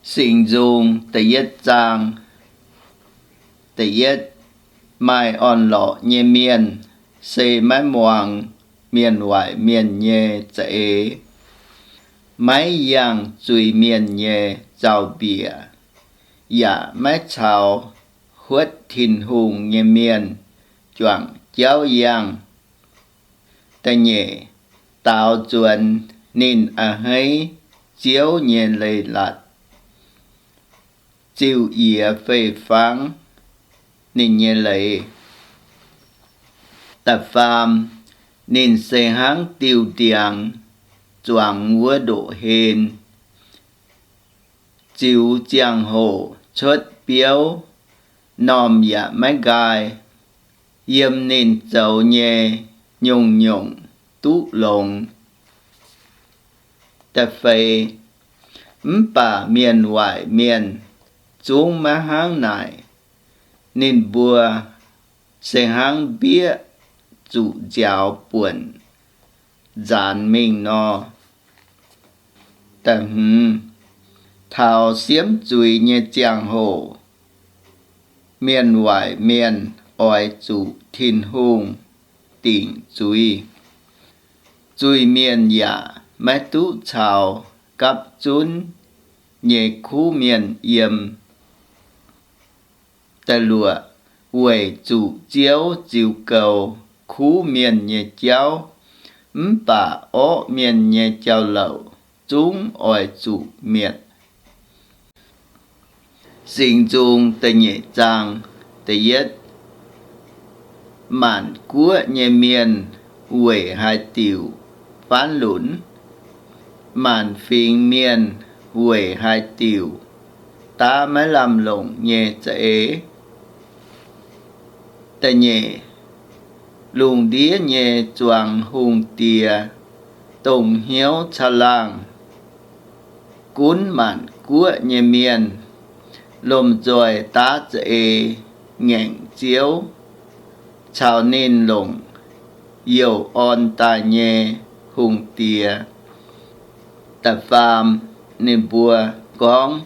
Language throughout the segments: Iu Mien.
Singx Nzung da'yietv zaang. Da'yietv, maaih orn-lorqc nyei mienh se maiv muangx mienh waaic mienh nyei za'eix, maiv yangh zuiz-mienh nyei zaux-mbiec, yaac maiv caux huotv Tin-Hungh nyei mienh juangc jauv yangh. Da'nyeic, daaux nzuonx ninh a'hneiv Ziouv nyei leiz-latc, ziux-yiex fei-fangv ninh nyei leiz. Da'faam, ninh se hnangv diuh ndiangx zuangx wuov ndoqc-hlen, ziux ziangh hoc cuotv biouv, normh yaac maiv nqaai. Yiem ninh zoux nyei nyungc-nyungc duqv longx. Da'feix, mv baac mienh waaic mienh zungv maiv hnangv naaic. Ninh mbuo se hnangv mbieqv zuqc nziaaux buonc nzaanx mingh nor. Da'hmz, taux siemv zuiz nyei ziangh hoc, mienh waaic mienh oix zuqc Tin-Hungh dingc zuiz. Zuiz-mienh yaac maiv duqv caux gapv zunv nyei kuv mienh yiem. Da'luoqc, weic zuqc Ziouv ziux goux kuv mienh nyei jauv, mv baac orqv mienh nyei jauv-louc zungv oix zuqc mietc. Singx Nzung da'nyeic zaang, da'yietv, maanc guoqv nyei mienh weic haaix diuc faanv lunx? Maanc fingx mienh weic haaix diuc daav maiv lamh longc nyei za'eix? Da'nyeic, lungh ndiev nyei zuangx hungh diex dongh hnyouv caangh laangh, gunv maanc guoqv nyei mienh lomh nzoih daav za'eix ngaengc Ziouv caux ninh longc youh orn daaih nyei hungh diex. Da'faam, ninh mbuo gorngv,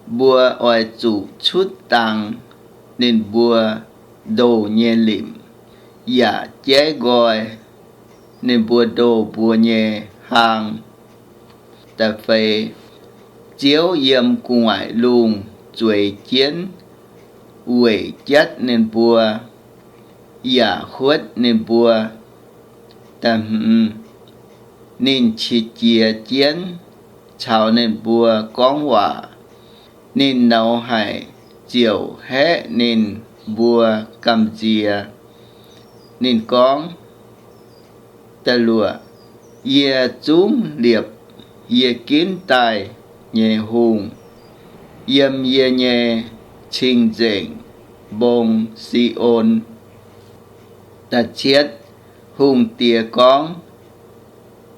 mbuo oix zuqc cuotv dangx ninh mbuo ndoh nyei limc, yaac jaiv nqoi ninh mbuo ndoh mbuo nyei hlaang. Da'feix, Ziouv yiem gu'nguaaic lungh zueiz jienv weic jatv ninh mbuo, yaac huotv ninh mbuo. Da'hmz, ninh qiex jiez jienv caux ninh mbuo gorngv waac, ninh nouz haic ziouc haeqv ninh mbuo gamh nziex. Ninh gorngv, da'luoqc, yie zungv liepc yie ginv daaih nyei hungh yiem yie nyei cing-nzengc mbong, Si^on. Da'cietv, hungh diex gorngv,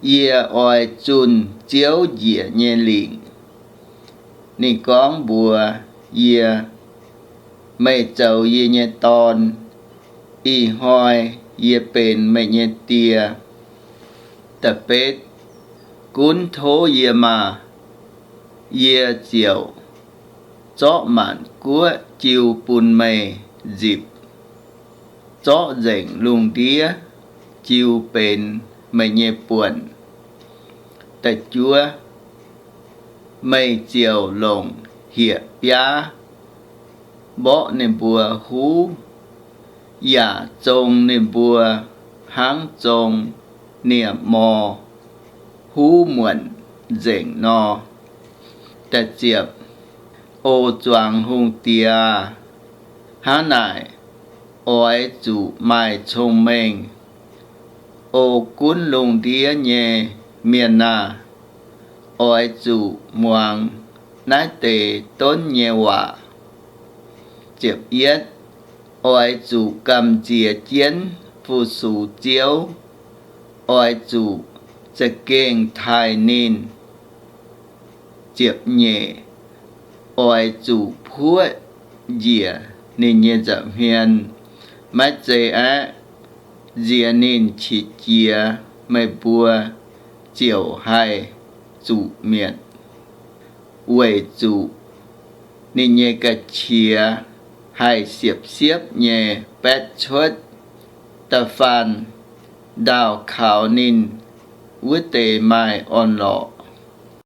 yie oix zunh Ziouv njiec nyei lingc. Ninh gorngv mbuox yie, meih zoux yie nyei dorn, ih hnoi yie benx meih nyei die. Da'betv, gunv tov yie maah! Yie ziouc zorqv maanc guoqv jiu bun meih nzipc, zorqv nzengc lungh ndiev jiu benx meih nyei buonc. Da'juov, meih ziouc longc hieh biaav mborqv ninh mbuo huv, yaac zong ninh mbuo hnangv zong nie-mor huv muonc nzengc nor. Da'ziepc, O zuangx hungh diex aah! Hnangv naaic oix zuqc maaih cong-mengh. O gunv lungh ndiev nyei mienh aah! Oix zuqc muangx naaiv deix donv nyei waac. Ziepc yietv, oix zuqc gamh nziex jienv fu-sux Ziouv. Oix zuqc za'gengh taaih ninh. Ziepc nyeic, oix zuqc puoqv njiec ninh nyei nza'hmien. Maiv zei aeqv, nziex ninh qiex jiez meih mbuo ziouc haih zuqc mietc. weic zuqc ninh nyei ga'qiex haih siepv-siepv nyei baetv cuotv da'faanh ndaauh kaux ninh wuov deix maaih orn-lorqc.